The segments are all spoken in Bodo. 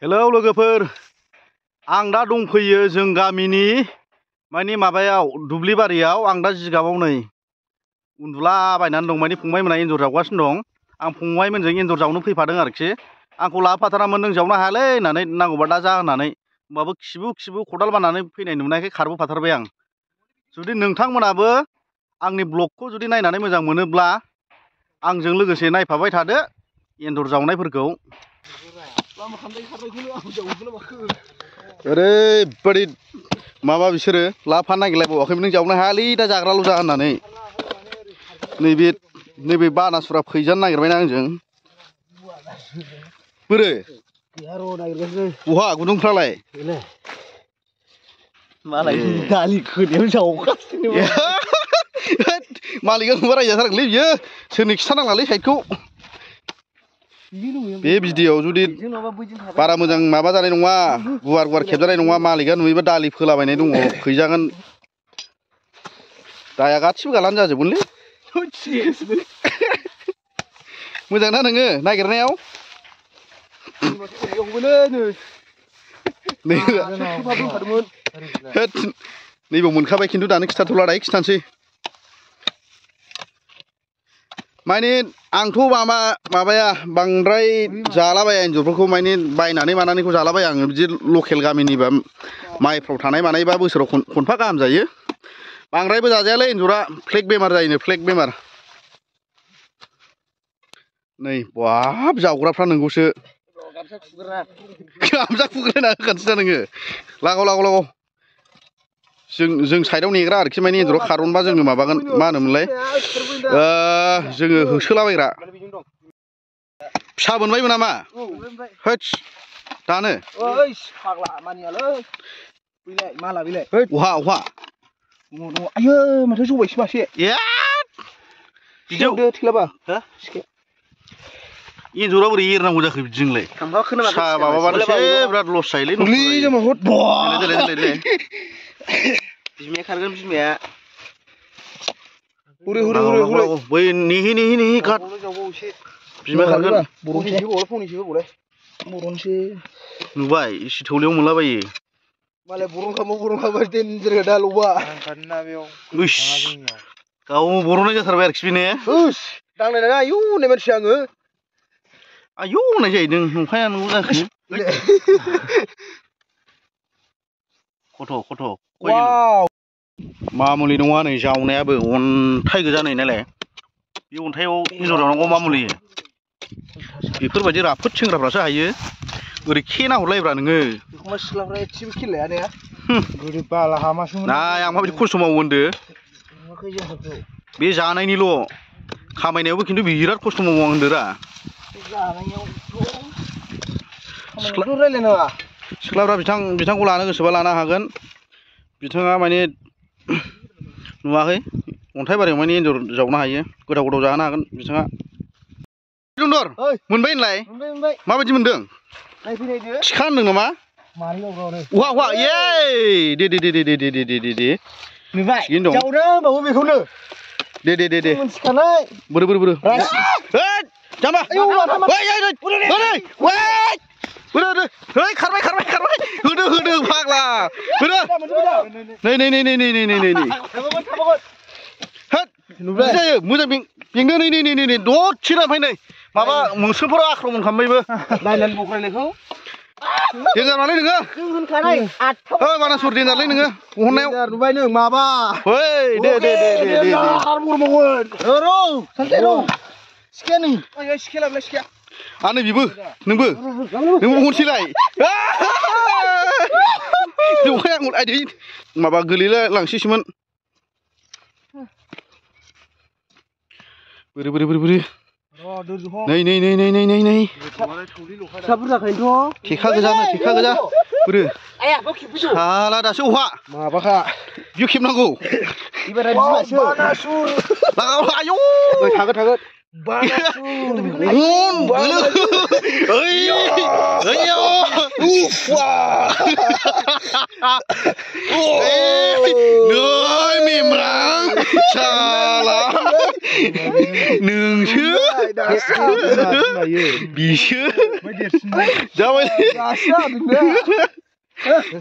हेलौ लोगोफोर, आं दा दंफैयो जों गामिनि माने माबायाव दुब्लि बारियाव। आं दा जिगाबाव नै उन्दुलाबायनानै दं। माने फंबायमोनहा एन्जर जावगासिनो दं। आं फंबायमोनजों एन्जर जावनो फैफादों आरोखि। आंखौ लाफाथारामोन, नों जावनो हायालै होननानै, नांगौबा दा जा होननानै। होमबाबो खिबु खदाल बाननानै फैनाय नुनायखाय खारबोफाथारबाय आं। जुदि नोंथांमोनाबो आंनि ब्लगखौ जुदि नायनानै मोजां मोनोब्ला आंजों लोगोसे नायफाबाय थादो एन्जर जावनायफोरखौ। ओरैबादि माबा बिसोरो लाफा नागिरलायबावाखैमोन, नों जावनो हायालै दा जाग्राल' जा होननानै। नैबे बानासुरा फैजानो नागिरबायना आंजों। बोरो बहा गुदुंफ्रालाय? मालाय दालि खोनायाव जावगासिनो। मालिकआ नुबा रायजाथारगोनलै बियो। सोरनो खिथानांलालै साइडखौ। बे भिडिअ'आव जुदि बारा मोजां माबा जानाय नङा, गुवार खेबजानाय नङा। मालिकआ नुयोबा दालि फोलाबायनाय दङ, फैजागोन। दाया गासिबो गालानो जाजोबगोनलै। मोजां ना नोङो नागिरनायाव? नैबाव मोनखाबाय, खिन्थु दानो खिथाथ'ला, दायो खिथानोसै। माने आंथ' माबाया बांद्राय जालाबाया एन्जरफोरखौ, माने बायनानै मानानैखौ जालाबाया आङो। बिदि लकेल गामिनिबा माइफ्राव थानाय मानायबा बोसोराव खनफा गाहाम जायो। बांद्रायबो जाजायालै एन्जरा, फ्लेग बेमार जायोनो, फ्लेग बेमार। नै बाब जावग्राफ्रा नोंगौसो। गामसा खुग्रायना होखानोसै दा नोङो। लागाव जों साइडआव नेग्रा आरोखि। माने एन्जरा खारनबा जोङो माबागोन, मा होनोमोनलाय, जोङो होसोलाबायग्रा। फिसा मोनबायमोन नामा? होदस दानो अहा आयो माथो जबायसो मासे। बिदियाव थेलाबा एन्जरा बोरै एरनांगौ जाखो बिदिजोंलाय? फिसा माबाबानोसो बिराद लस जायोलै। बिमाया खारगोन, बिमाया बै नेहि गाद बिमा खारगोन। बरनसै नुबाय, एसे थौलेयाव मोनलाबायो। मालाय बरनखाबाय देनजार दा लबा गाव बरननाय जाथारबाय आरोखि बे ने? दांनाय नङा आयौ होननाय मानसि आङो। आयौ होननाय जायो नों, नंखाया नंगौ जाखो। खथ' मामुलि नङा नै जावनायाबो, अन्थाइ गोजा नै नालाय। बे अन्थाइआव एन्जर जावनांगौ मामुलि। बेफोरबायदि राफोद सेंग्राफ्रासो हायो। ओरै खे नाहरलायब्रा नोङो। एखमबा सिख्लाफ्रा एसेबो खेल लाया ने? गोदो बाला हामासोमोन। नाय आं माबायदि खस्थ' मावो होनदो। बे जानायनिल', खामायनायावबो खिन्थु बिराद खस्थ' मावो आं होनदोरा। सिख्लाफ्रा बिथांखौ लानो गोसोबा लानो हागोन। बिथाङा माने नुवाखै, अन्थाइ बारियाव माने एन्जर जावनो हायो। गोदाव जाहोनो हागोन बिथाङा। दन्दर मोनबाय होनलाय? माबायदि मोनदों? थिखा होनदों नामा? अहा ये दे थिगैनो दं। बेखौनो दे बोरो जामा खारबाय होदो फाग्ला होदो। नै जायो मोजां बेंदो। नै दसेनो ओमफ्राय नै माबा मोस्रोमफोरा आख्रमन खालामबायबो। नायनानै बग्रायनायखौ देन्जार नालै नोङो। जों होनखानाय बानासुर देन्जारलै नोङो बहननायाव। नुबाय नों माबा। दे सिखाया आरो नै बेबो नोंबो हनसैलाय। बेवहाय आं आइदै माबा गोलैला लांसैसोमोन। बोरै नै थेखा गोजा बोरो साला दासो अहा माबाखा बियो खेबनांगौ। आयौ थागोन मेम्रां साला नोंसो बिसो जाबाय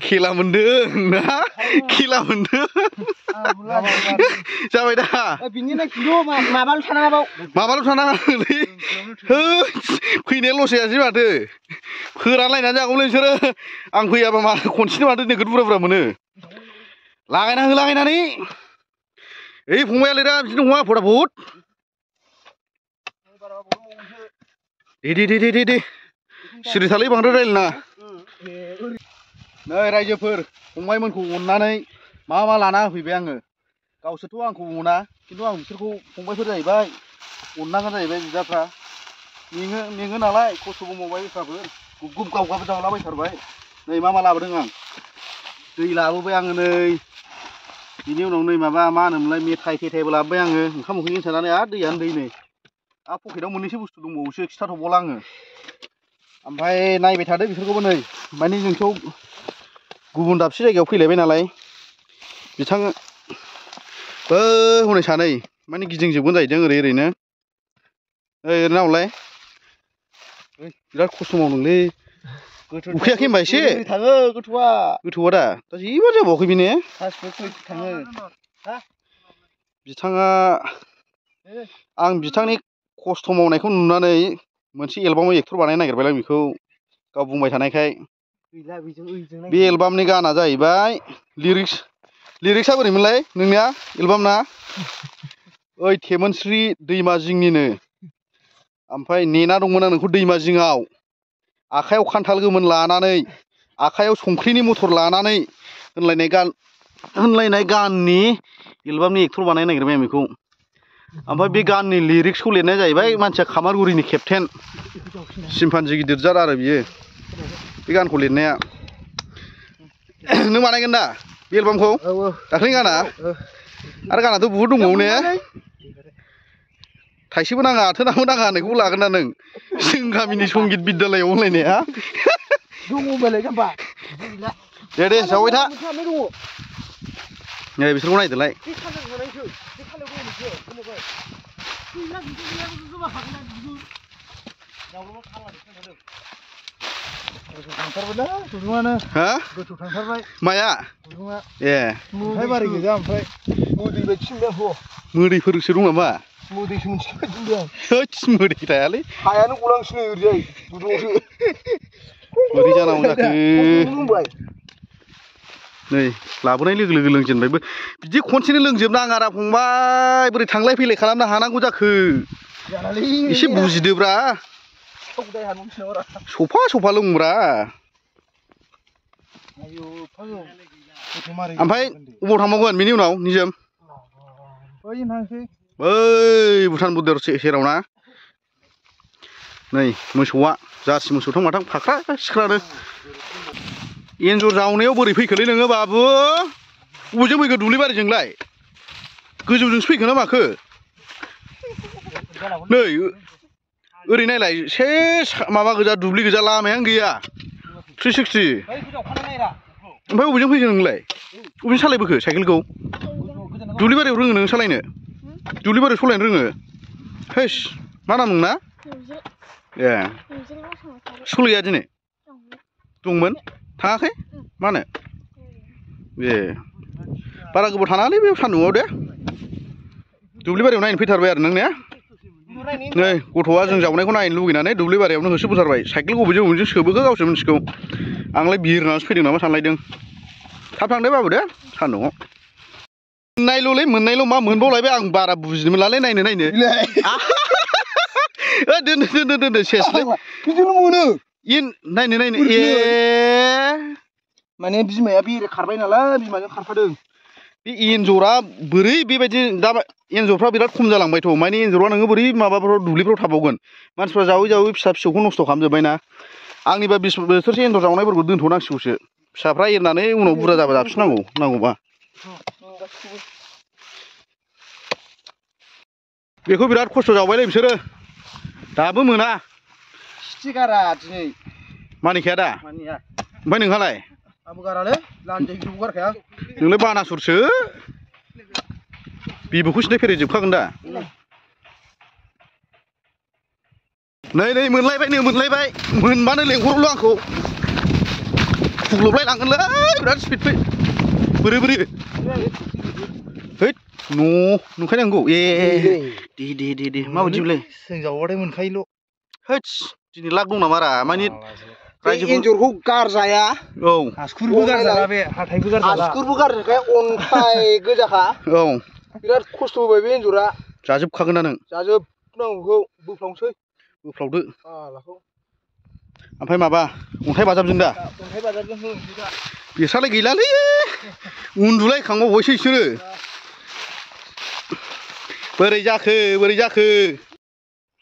खेला मोनदों ना खेला मोनदों जाबाय दा माबाल' थानाङालै फैनाया लस जायासै माथो फोरानलायनानै जागौलै नोंसोरो आं फैयाबा मा खनसेनो माथो नोगोद बुरजा बुरजा मोनो लागायना हो लागायनानै ओइ फंबाया लिरा बिदिनो नङा फटाफट दे सिरि थालै बांद्राय रायलायनाङा नै रायजोफोर फंबायमोनखौ अननानै मा लाना होफैबाय आङो गावसोरथ' आंखौ अना खिन्थु आं बिसोरखौ फंबायफोर जाहैबाय अननांगोन जाहैबाय बिदाफ्रा मेङो नालाय खस्थ'बो मावबाय बिफाफोर गुब गावगाबो जालाबायथारबाय नै मा लाबोदों आं दै लाबोबाय आङो नै बिनि उनाव नै माबा मा होनोमोनलाय मेथाइ थेथाइबो लाबोबाय आङो ओंखाम उखैगोन साननानै आरो दैयानो दै नै आरो पकेटाव मोननैसो बुस्थु दंबावोसो खिथाथ'बावला आङो ओमफ्राय नायबाय थादो बिसोरखौबो नै माने जोंथ' गुबुन दाबसे जायगायाव फैलायबाय नालाय बिथां हनै सानै माने गिदिंजोबगोन जाहैदों ओरैनो ओरैनो आवलाय बिराद खस्थ' मावदोंलै उखैयाखै होनबा एसे थाङो गोथौआ दा जेबो जाबावाखै बेने थाङो बिथाङा आं बिथांनि खस्थ' मावनायखौ नुनानै मोनसे एलबामाव एक्टर बानायनो नागिरबाय आं बेखौ गाव बुंबाय थानायखाय बे एलबामनि गाना जाहैबाय लिरिक्सआ बोरैमोनलाय नोंनिया एलबामना ओइ थेमोनस्रि दैमा जिंनिनो ओमफ्राय नेना दंमोन आं नोंखौ दैमा जिङाव आखायाव खान्थाल गोमोन लानानै आखायाव संख्रिनि मटर लानानै होनलायनाय गाननि एलबामनि एक्टर बानायनो नागिरबाय आं बेखौ ओमफ्राय बे गाननि लिरिक्सखौ लिरनाया जाहैबाय मानसिया खामारगुरिनि केप्टेन सिम्पान्जि गिदिर जार आरो बियो बे गानखौ लिरनाया नों बानायगोन दा बे एलबामखौ दाख्लैनि गाना आरो गानाथ' बुहुद दंबावो ने थाइसेबो नाङा आथोनाबो नाङा होननायखौबो लागोन ना नों जों गामिनि संगित बिद्दालयाव होनलायनाया दे जाबाय था नै बिसोरखौ नायदोलाय माया ए मोदैफोरसो दं नामा मोदै थायालै हायानो गलांसिनो ओरैजाय गुदुंआवसो बोरै जानांगौ जाखो नै लाबोनाय लोगो लोगो लोंजेनबायबो बिदि खनसेनो लोंजोब नाङारा फंबाय बोरै थांलाय फैलाय खालामनो हानांगौ जाखो एसे बुजिदोब्रा सफा लोंब्रा ओमफ्राय अबाव थांबावगोन बेनि उनाव निजोम बै भुटान बर्डार सेराव ना नै मोसौआ जारसि मोसौथां माथां फाख्रा सिख्रानो एन्जर जावनायाव बोरै फैखोलै नोङो बाबु बबेजों फैखो दुब्लि बारिजोंलाय गोजौजोंसो फैखो ना माखो नै ओरै नायलाय सेस माबा गोजा दुब्लि गोजा लामायानो गैया 360 ओमफ्राय बबेजों फैखो नोंलाय बबेजों सालायबोखो साइकेलखौ दुब्लि बारियाव रोङो नों सालायनो दुब्लि बारियाव सलायनो रोङो हेस मा नाम नोंना ए सलिया दिनै दंमोन थाङाखै मानो ए बारा गोबाव थानाङालै बे सान्दुङाव दे दुब्लि बारियाव नायनो फैथारबाय आरो नों ने नै गथ'आ जों जावनायखौ नायनो लुगैनानै दुब्लि बारियावनो होसोबोथारबाय साइकेल बबेजों सोबोखो गावसो मिथिगौ आंलाय बिरनानैसो फैदों नामा सानलायदों थाब थांदो बाबु दे सान्दुङाव मोननायल' मा मोनबावलायबाय आं बारा बुजिनो मोनलालै नायनो दोन सेसलाय बिदिनो मोनो नायनो ए माने बिमाया बेरे खारबाय नालाय बिमाजों खारफादों बे एन्जरा बोरै बेबायदि दा एन्जरफ्रा बिराद खम जालांबायथ' माने एन्जरा नोङो बोरै माबाफ्राव दुब्लिफ्राव थाबावगोन मानसिफ्रा जावै फिसा फिसौखौ नस्थ' खालामजोब्बाय ना आंनिबा 20 बोसोरसो एन्जर जावनायफोरखौ दोनथ'नांसिगौसो फिसाफ्रा एरनानै उनाव बुरजा जाबा जाबसिननांगौ नांगौबा बेखौ बिराद खस्थ' जावबायलै बिसोरो दाबो मोना सिथिगारा दिनै मानिखाया दा ओमफ्राय नोंहालाय आंबो गारालै लान्जाय गिदिरखौ गारखाया नोंलाय बानासुरसो बिबुखौ सिन्थाय फेरेजोबखागोन दा नै मोनलायबाय मोनबानो लेंहरल' आंखौ फुग्लबलायलांगोनलै बिराद स्पिड फै बोरै हैद नुखायनांगौ ए दे माबायदिमोनलाय जों जावबाथाय मोनखायोल' हैद दिनै लाग दं नामा रा माने एन्जरखौ गारजाया औ आसुगुरबो गारजाला बे हाथायबो गारजाला आसुगुरबो गारजाखाय अन्थाइ गोजाखा औ बिराद खस्थ' होबाय बे एन्जरा जाजोबखागोन ना नों जाजोबनांगौखौ बोफ्लावनोसै बोफ्लावदो ओमफ्राय माबा अन्थाइ बाजाबजों दा अन्थाइ बाजाबजों होनोसै दा बिसोरलाय गैलालै उन्दुलायखांबावबायसो बिसोरो बोरै जाखो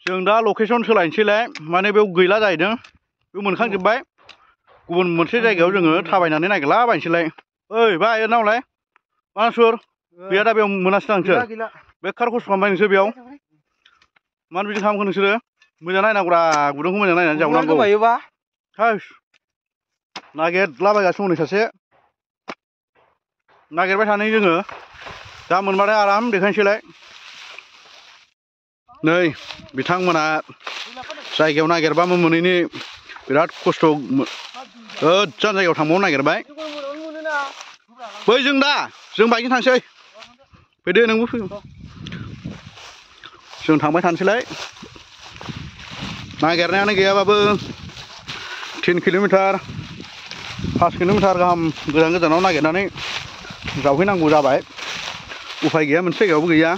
जों दा लकेसन सोलायनोसैलाय माने बेयाव गैला जाहैदों बेयाव मोनखांजोब्बाय गुबुन मोनसे जायगायाव जोङो थाबायनानै नागिरलाबायनोसैलाय ओइ बा नावलाय मानसुर गैया दा बेयाव मोनासै नोंसोर बेखार खस्थ' खालामबाय नोंसोर बेयाव मानो बिदि खालामखो नोंसोरो मोजां नायनांगौरा गुदुंखौ मोजां नायनानै जावनांगौ नागिरलाबायगासिनो दं नै सासे नागिरबाय थानाय जोङो दा मोनबाथाय आराम देखायनोसैलाय नै बिथांमोना जायगायाव नागिरबाबो मोनैनि बिराद खस्थ' गोजान जायगायाव थांबावनो नागिरबाय बै जों बाइकजों थांसै फैदो नोंबो फै जों थांबाय थानोसैलाय नागिरनायानो गैयाबाबो 10 किल'मिटार 5 किल'मिटार गाहाम गोजानाव नागिरनानै जावहैनांगौ जाबाय उफाय गैया मोनसे जायगायावबो गैया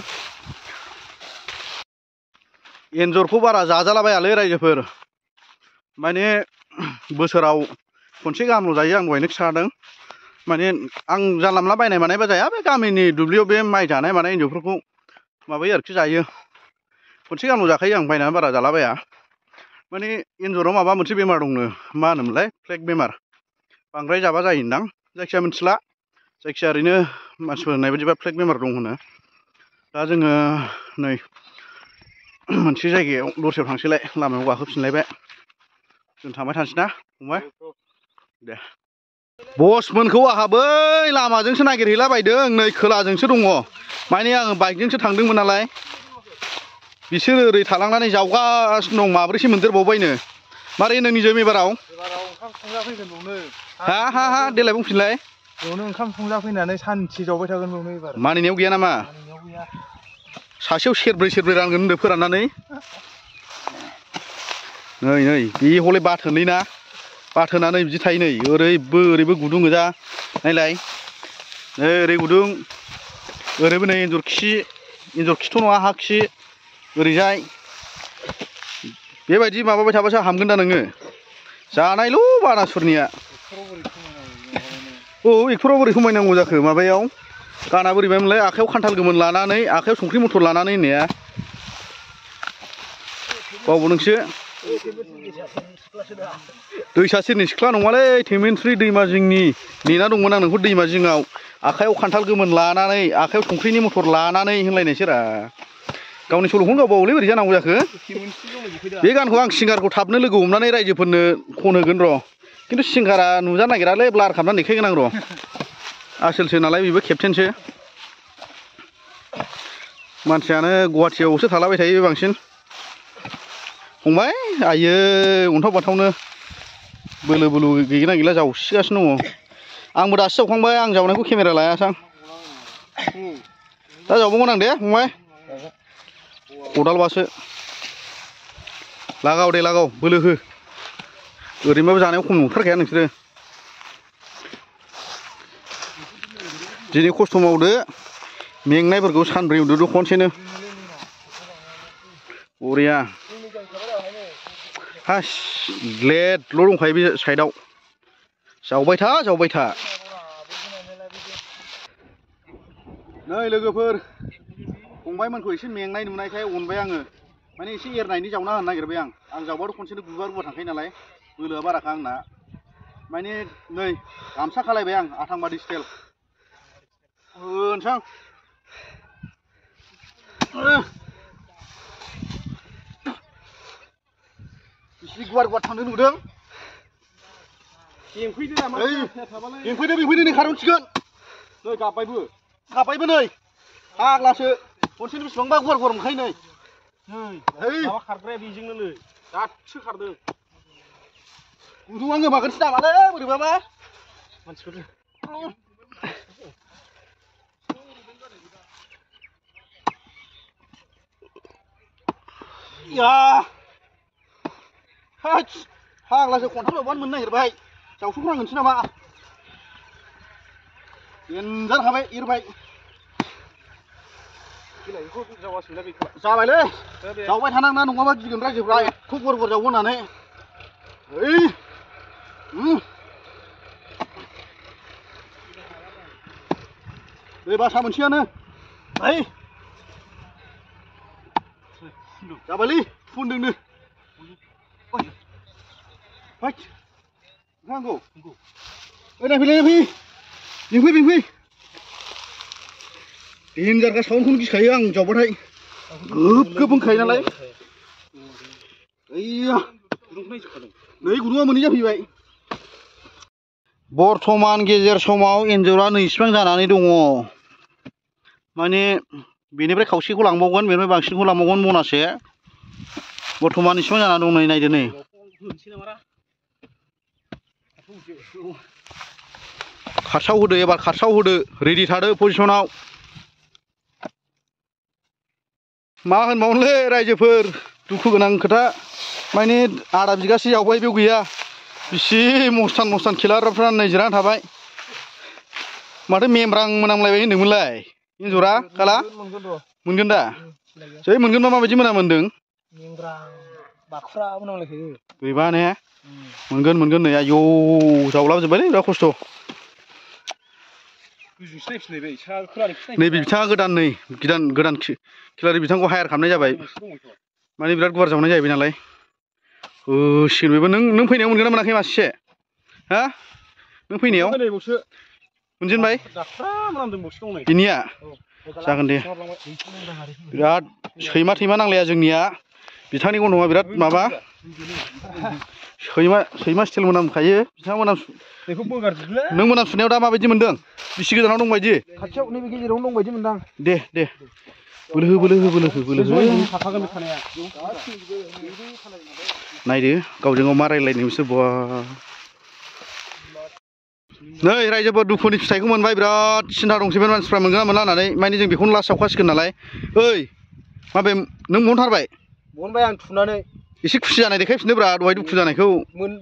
एन्जरखौ बारा जाजालाबायालै रायजोफोर माने बोसोराव खनसे गाहामल' जायो आं दहायनो खिन्थादों माने आं जानला मोनला बायनाय मानायबा जाया बे गामिनि दुब्लियाव बे माइ जानाय मानाय एन्जरफोरखौ माबायो आरोखि जायो खनसे गाहामल' जाखायो आं बायनानै बारा जालाबाया माने एन्जराव माबा मोनसे बेमार दंनो मा होनोमोनलाय फ्लेग बेमार बांद्राय जाबा जायोदां जायखिया मिथिला जायखिया ओरैनो मानसिफोर होननाय बायदिबा फ्लेग बेमार दं होनो दा जोङो नै मोनसे जायगायाव दस्रायाव थांसैलाय लामायाव गाखोफिनलायबाय जों थांबाय थानोसै ना फंबाय दे बसमोनखौ आंहा बै लामाजोंसो नागिरहैलाबायदों नै खोलाजोंसो दङ माने आङो बाइकजोंसो थांदोंमोन नालाय बिसोर ओरै थालांनानै जावगासिनो दं माब्रैसो मोनदेरबावबायनो मारै नोंनि जोम एबाराव ओंखाम संजाफैगोन बावनो हा देलाय बुंफिनलाय बेयावनो ओंखाम संजाफैनानै सानसे जावबाय थागोन बावनो एबार मानिनायाव गैया नामा सासेयाव सेरब्रै रानगोन होनदों फोराननानै नै बे हले बाथोनलै ना बाथोना नै बिदि थायो नै ओरैबो गुदुं गोजा नायलाय नै ओरै गुदुं ओरैबो नै एन्जर खिथ' नङा हा खि ओरैजाय बेबायदि माबाबाय थाबासो हामगोन दा नोङो जानायल' बानासुरनिया औ एक्टराव बोरै खमायनांगौ जाखो माबायाव गाना बोरैबामोनलाय आखायाव खान्थाल गोमोन लानानै आखायाव संख्रि मथर लानानै होननाया बावबो नोंसो दैसा सेरनि सिख्ला नङालै थेमेनस्रि दैमा जिंनि नेना दंमोन आं नोंखौ दैमा जिङाव आखायाव खान्थाल गोमोन लानानै आखायाव संख्रिनि मथर लानानै होनलायनायसो रा गावनि सल'खौनो गाव बावोलै बोरै जानांगौ जाखो बे गानखौ आं सिंगारखौ थाबनो लोगो हमनानै रायजोफोरनो खनहोगोन र' खिन्थु सिंगारा नुजानो नागिरालै ब्लार खालामनानै देखायगोन आं र' आसोलसो नालाय बेबो केप्टेनसो मानसियानो गुवाहाटियावसो थालाबाय थायो बांसिन फंबाय आइयो अन्थाव बाथावनो बोलो गैगोना गैला जावसिगासिनो दङ आंबो दासो जावखांबाय आं जावनायखौ केमेरा लायासां दा जावबावगोन आं दे फंबाय खदालबासो लागाव दे लागाव बोलो हो ओरैनोबाबो जानायाव खम नंथारखाया नोंसोरो दिनै खस्थ' मावदो मेंनायफोरखौ सानब्रै उन्दुदो खनसेनो बरिया हास लेटल' दंखायो बे साइडआव जावबाय था नै लोगोफोर फंबायमोनखौ एसे मेंनाय नुनायखाय अनबाय आङो माने एसे एरनायनि जावना होनो नागिरबाय आं जावबाथ' खनसेनो गुगार थांखायो नालाय बोलोआ बाराखा आंना माने नै गामसा खालायबाय आं आथांबादि स्टाइल होनसां बिसि गुवार थांदों नुदों बेंफैदो नामा बेंफैदो नै खारनसिगोन नै गाबबायबो नै फाग्लासो खनसेनो बेसेबांबा गुवार मोनखायो नै माबा खारग्राया बेजोंनो दासो खारदों गुदुङा गोमागोनसो नामालै बोरैबाबा मानसिफोर या फाग्लासो खन्थावबानो मोननो नागिरबाय जावसोफ्रांगोनसो नामा देनजार हाबाय एरबाय जाबायलै जावबाय थानांना नङाबा गिगोन रायजोफ्रा एथ' गर गर जावो होननानै ओइ दै बासा मोनसेयानो ओइ जाबायलै फुनदोंनो ओइ ओंखारनांगौ ओइ नायफै बेंफै देनजारखा साउन्डखौनो गिखायो आं जावबाथाय गोब बुंखायो नालाय ओइया नै गुदुङा मोनै जाफैबाय बर्थमान गेजेर समाव एन्जरा नै इसिबां जानानै दङ माने बेनिफ्राय खावसेखौ लांबावगोन बेनिफ्राय बांसिनखौ लांबावगोन मनासे बर्थमान इसिबां जानानै दं नै नायदो नै खारसाव होदो एबार खारसाव होदो रेडि थादो पजिसनाव मा होनबावनोलै रायजोफोर दुखु गोनां खोथा माने आधा बिगासे जावबाय बेयाव गैया बिसि मस्तान खिलारफ्रा नै जिरायना थाबाय माथो मेमब्रां मोनामलायबाय होनदोंमोनलाय एन्जरा काला मोनगोन दा जै मोनगोनबा माबायदि मोनामोन्दों गैबा ने मोनगोन नै आयौ जावलाबजोब्बायलै बिराद खस्थ' नैबे बिथाङा गोदान खिलारि बिथांखौ हायार खालामनाय जाबाय माने बिराद गुवार जावनाय जाहैबाय नालाय होसिगोन बेबो नों फैनायाव मोनगोन ना मोनाखै मासेसे हा नों फैनायाव मोनजेनबाय बिनिया जागोन दे बिराद सैमा थैमा नांलाया जोंनिया बिथांनि गन्थंआ बिराद माबा सैमा स्टाइल मोनामखायो बिथाङा नों मोनामसुनायाव दा माबायदि मोनदों बिसि गोजानाव दंबायदि खाथियाव नैबे गेजेरावनो दंबायदि मोनदां दे बोलो हो नायदो गावजों गाव मा रायलायनो बिसोर बहा नै रायजोफोर दुखुनि फिथाइखौ मोनबाय बिराद सिन्था दंसैमोन मानसिफ्रा मोनगोन ना मोनला होननानै माने जों बेखौनो लास्ट जावखासिगोन नालाय ओइ माबे नों बनथारबाय बनबाय आं थुनानै एसे खुसि जानाय देखायफिनदोब्रा दहाय दुखु जानायखौ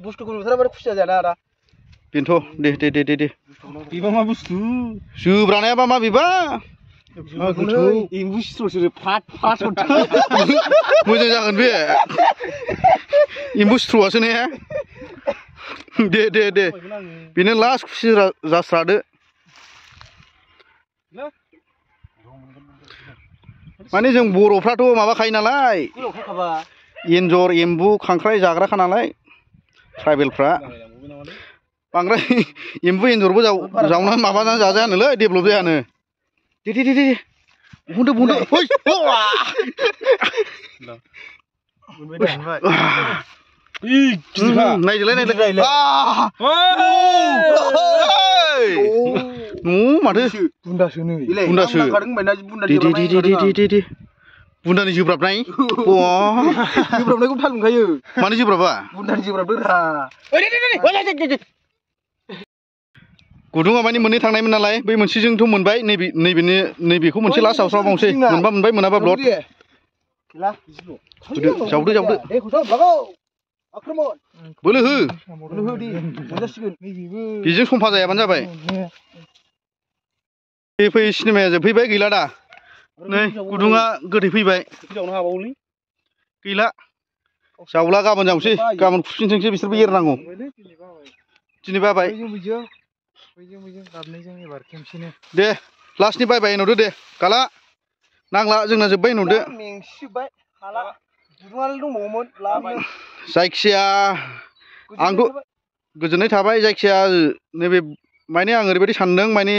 बुस्थुखौ नुथाराबा खुसि जायाना आदा बेनोथ' दे बेबा मा बुस्थु जोब्रानायाबा मा बेबा एम्बु सिथ्र'सो फाट मोजां जागोन बे एम्बु सिथ्र'आसो ने दे बेनो लास्ट खुसि जास्रादो माने जों बर'फ्राथ' माबाखायो नालाय एन्जर एम्बु खांख्राइ जाग्राखा नालाय ट्राइबेलफ्रा बांद्राय एम्बु एन्जरबो जावनानै माबानानै जाजायानोलै डेभेलप जायानो दे बुंदो नायदोलाय माथो बुन्दासो दे बुन्दानि जोब्राबनाय जोब्राबनायखौ थाल मोनखायो मानो जोब्राबा बुन्दानि जोब्राबदोरा गुदुङा माने मोननै थांनायमोन नालाय बै मोनसेजोंथ' मोनबाय नैबेखौ मोनसे लास्ट जावस्राबावनोसै मोनबा मोनबाय मोनाबा ब्लड जावदो बोलो हो बेजों समफा जायाबानो जाबाय फै सिनेमाया जोबफैबाय गैला दा नै गुदुङा गोथै फैबाय गैला जावला गाबोन जावसै गाबोन खुफिनथोंसै बिसोरबो एरनांगौ दिनै बाबाय दे लास्टनि बाय होनहरदो दे गाला नांला जोंना जोब्बाय होनहरदो जायखिया आंथ' गोजोननाय थाबाय जायखिया नैबे माने आं ओरैबायदि सानदों माने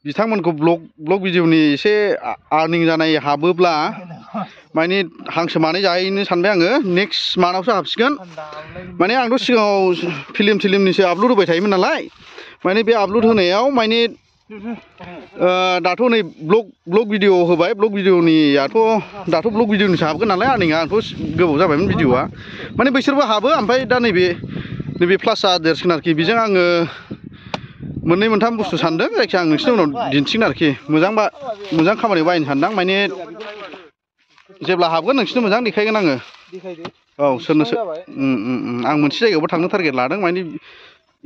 बिथांमोनखौ ब्लग भिडिअनि एसे आर्निं जानाय हाबोब्ला माने हांसो मानै जाहैनो सानबाय आङो नेक्स्ट मान्थआवसो हाबसिगोन माने आंथ' सिगाङाव फिल्मनिसो आपल'ड होबाय थायोमोन नालाय माने बे आपल'ड होनायाव माने दाथ' नै ब्लग भिडिअ होबाय ब्लग भिडिअनियाथ' दाथ' ब्लग भिडिअनिसो हाबगोन नालाय आंनिया आंथ' गोबाव जाबायमोन भिडिअआ माने बैसोरबो हाबो ओमफ्राय दा नैबे प्लास जादेरसिगोन आरोखि बेजों आङो मोननै मोनथाम बुस्थु सानदों जायखिया आं नोंसिनि उनाव दिन्थिगोन आरोखि मोजां खामानियाव बाहायनो सानदों माने जेब्ला हाबगोन नोंसिनो मोजां देखायगोन आङो औ सोरनोसो आं मोनसे जायगायावबो थांनो टारगेट लादों माने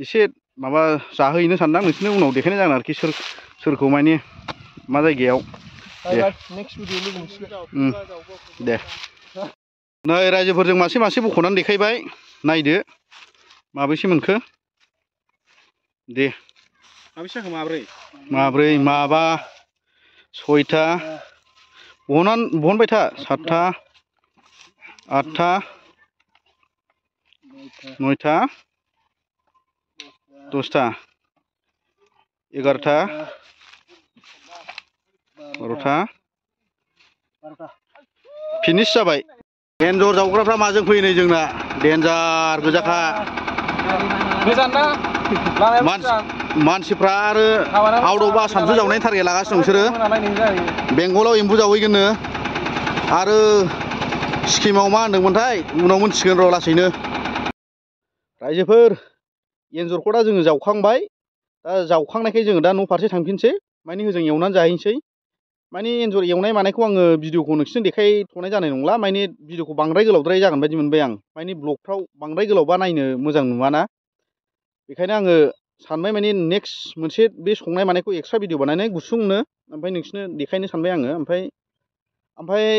एसे माबा जाहैनो सानदों नोंसिनो उनाव देखायनाय जागोन आरोखि सोरखौ माने मा जायगायाव दे नै रायजोफोरजों मासे मासे बख'नानै देखायबाय नायदो माबैसे मोनखो दे माबैसे जाखो माब्रै माबा सयथा बहनबाय था 7था 8था 9था 10था 11था 12था फिनिश जाबाय एन्जर जावग्राफ्रा माजों फैयो नै जोंना डेन्जार गोजाखा मानसिफ्रा आरो आउट अफ आसामसो जावनायनि टारगेट लागासिनो नोंसोरो बेंगलाव एम्बु जावहैगोननो आरो सिक्किमाव मा होनदोंमोनथाय उनाव मोनथिगोन र' लासैनो रायजोफोर एन्जरखौ दा जोङो जावखांबाय दा जावखांनायखाय जोङो दा न' फारसे थांफिनसै माने होजों एवनानै जाहैनोसै माने एन्जर एवनाय मानायखौ आङो भिडिअखौ नोंसिनो देखायथ'नाय जानाय नंला माने भिडिअखौ बांद्राय गोलावद्राय जागोन बायदि मोनबाय आं माने ब्लगफ्राव बांद्राय गोलावबा नायनो मोजां नुवाना बेखायनो आङो सानबाय माने नेक्स्ट मोनसे बे संनाय मानायखौ एक्सट्रा भिडिअ बानायनाय गुसुंनो ओमफ्राय नोंसिनो देखायनो सानबाय आङो ओमफ्राय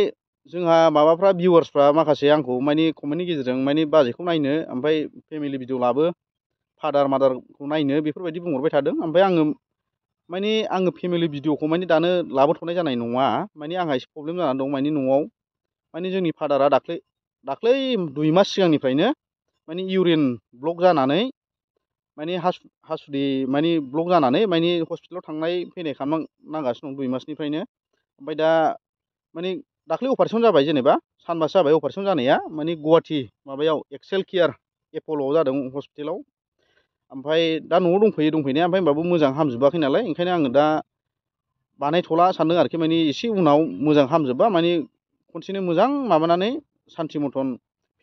जोंहा माबाफ्रा भिउवार्सफ्रा माखासे आंखौ माने कमेन्टनि गेजेरजों माने बाजैखौ नायनो ओमफ्राय फेमिलि भिडिअ लाबो फादार मादारखौ नायनो बेफोरबायदि बुंहरबाय थादों ओमफ्राय आङो फेमिलि भिडिअखौ माने दानो लाबोथ'नाय जानाय नङा माने आंहा एसे प्रब्लेम जानानै दं माने न'आव माने जोंनि फादारा दाख्लै 2 मास सिगांनिफ्रायनो माने इउरिन ब्लक जानानै माने हासुदै माने ब्लक जानानै माने हस्पिटालाव थांनाय फैनाय खालामनांगासिनो दं 2 मासनिफ्रायनो ओमफ्राय दा माने दाख्लै अपारेसन जाबाय जेनेबा सानबासो जाबाय अपारेसन जानाया माने गुवाहाटि माबायाव एक्सेल केयार एपल'आव जादों हस्पिटालाव ओमफ्राय दा न'आव दंफैयो दंफैनाया ओमफ्राय होमबाबो मोजां हामजोबाखै नालाय ओंखायनो आङो दा बानायथ'ला सानदों आरोखि माने एसे उनाव मोजां हामजोबबा माने खनसेनो मोजां माबानानै सान्थि मथन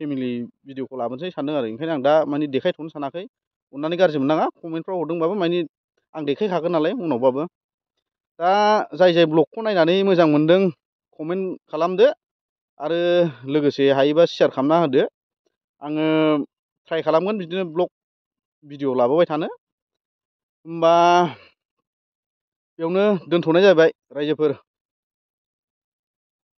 फेमिलि भिडिअखौ लाबोनोसै सानदों आरो ओंखायनो आं दा माने देखायथ'नो सानाखै अननानै गाज्रि मोननाङा कमेन्टफ्राव हरदोंबाबो माने आं देखायखागोन नालाय उनावबाबो दा जाय ब्लगखौ नायनानै मोजां मोनदों कमेन्ट खालामदो आरो लोगोसे हायोबा शेयार खालामना होदो आङो ट्राइ खालामगोन बिदिनो ब्लग भिडिअ लाबोबाय थानो होमबा बेयावनो दोनथ'नाय जाबाय रायजोफोर।